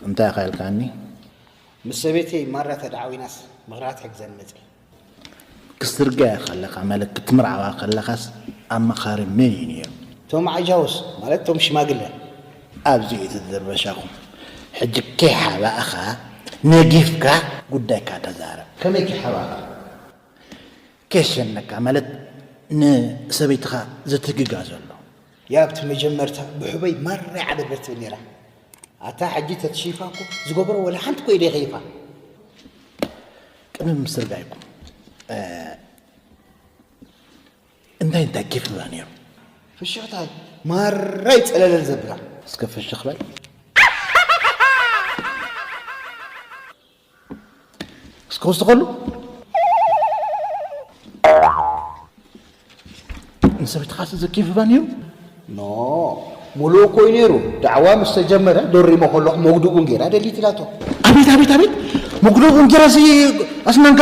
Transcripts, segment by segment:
እንታይ ኢኻ ኢልካኒ? ምስ ሰበይተይ ማራ ተደዓዊናስ ምኽሪ ክትሕግዘኒ መጺአ። ክስትርጋያ ከለኻ ማለት ክትምርዓዋ ከለኻስ ኣማኻሪ መን እዩ ነይሩ? እቶም ዓጃውስ ማለት እቶም ሽማግለ። ኣብዚ እዩ እቲ ድርበሻኹም። ሕጂ ከይሓባእኻ ነጊፍካ ጉዳይካ ተዛረብ። ከመይ ከይሓባእኻ? ከየሸነካ ማለት ንሰበይትኻ ዘትህግጋ ዘሎ። ያብቲ መጀመርታ ብሕበይ ማራ ይዓደርደር ትብል ነይራ። ኣታ ሕጂ ተትሽይፋ እኮ ዝገበሮ ወላ ሓንቲ እኮ ኢደ ከይፋ። ቅድሚ ምስርጋይኩም እንታይ እንታይ ኬፍ ንብላ ነይሩ? ፍሽኽታይ ማራ ይጸለለል ዘብላ። እስከ ፍሽኽ በል። እስከ ወስኸሉ። ንሰበይትኻስ ዘኬፍባ ነይሩ? ኖ፣ ሙሉእ እኮ እዩ ነይሩ። ዳዕዋ ምስ ተጀመረ ዶሪሞ ከለኹ መጉድኡ እንጌራ ደሊት ኢላቶ። ኣቤት፣ ኣቤት፣ ኣቤት! መጉድኡ እንጌራ ሲ ኣስናንካ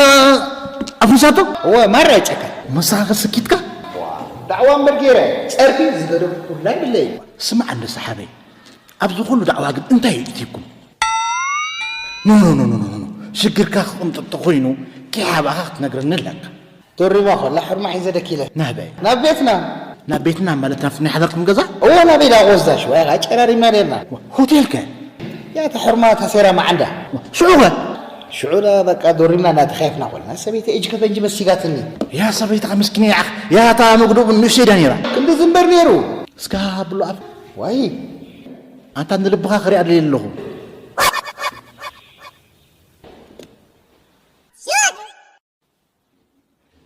ኣፍንሳቶ? እወ፣ ማራ ይጨካ። መሳኻ ስኪትካ? ዋ፣ ዳዕዋ እምበር ገይረ፣ ጸርፊ ዝገደፍኩ ኩላ ይብለይ። ስማዕ እንደ ሰሓበይ፣ ኣብዚ ኩሉ ዳዕዋ ግን እንታይ እዩ እትይኩም? ኖ፣ ኖ፣ ኖ፣ ኖ፣ ኖ፣ ኖ። ሽግርካ ክቕንጥጥ ተኾይኑ፣ ከይሓባእኻ ክትነግረኒ ኣለካ። ዶሪማ ኮላ ሕርማ ሒዘ ደኪለ። ናበይ? ናብ ቤትና። ናብ ቤትና ማለት ናብቲ ናይ ሓዳርኩም ገዛ? እወ፣ ናበይ ዳ ወስዳ ሽዋይ ጨራሪምና ነርና። ሆቴል ከ? ያ እታ ሕርማ እታ ሴራ መዓንዳ። ሽዑ ከ? ሽዑ ዳ በቃ ዶሪምና እናተኸየፍና ኮልና ሰበይቲ እጅ ከፈንጂ መሲጋትኒ። ያ ሰበይትኻ ምስኪና ይዓኽ። ያ እታ መጉደኡ ንእሽተይ ዳ ነይራ? ክንዲ ዝንበር ነይሩ። እስካ ብሉ ኣፍ። ዋይ። ኣንታ ንልብኻ ክሪኣ ደልየ ኣለኹ።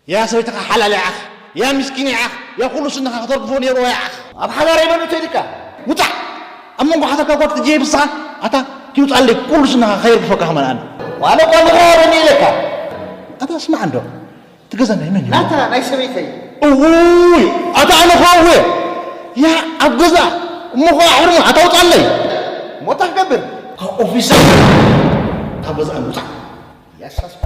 ያ ሰበይትኻ ሓላል ይዓኽ፣ ያ ምስኪን ይዓኽ፣ ያ ኩሉ ስንኻ ከተርግፎ ነይርዎ ይዓኽ። ኣብ ሓዳረይ በሉ ተይልካ። ውጻእ! ኣብ መንጎ ሓዳርካ ጓል ክትጀይ ብስኻ፣ ኣታ ኪውጻለይ ኩሉ ስንኻ ከየርግፈካ ከመልኣኒ። ዋለ ጓል ምኽራበኒ ኢለካ። ኣታ ስማዕ እንዶ፣ እቲ ገዛ ናይ መን እዩ? ናታ ናይ ሰበይተይ። እውይ! ኣታ ኣነ ኸውየ! ያ ኣብ ገዛ እሞ ኸዓ ሕርማ ኣታ ውጻለይ። ሞታ ክገብር። ካብ ኦፊሰር ካብ ገዛ ውጻእ። ያሳስባ።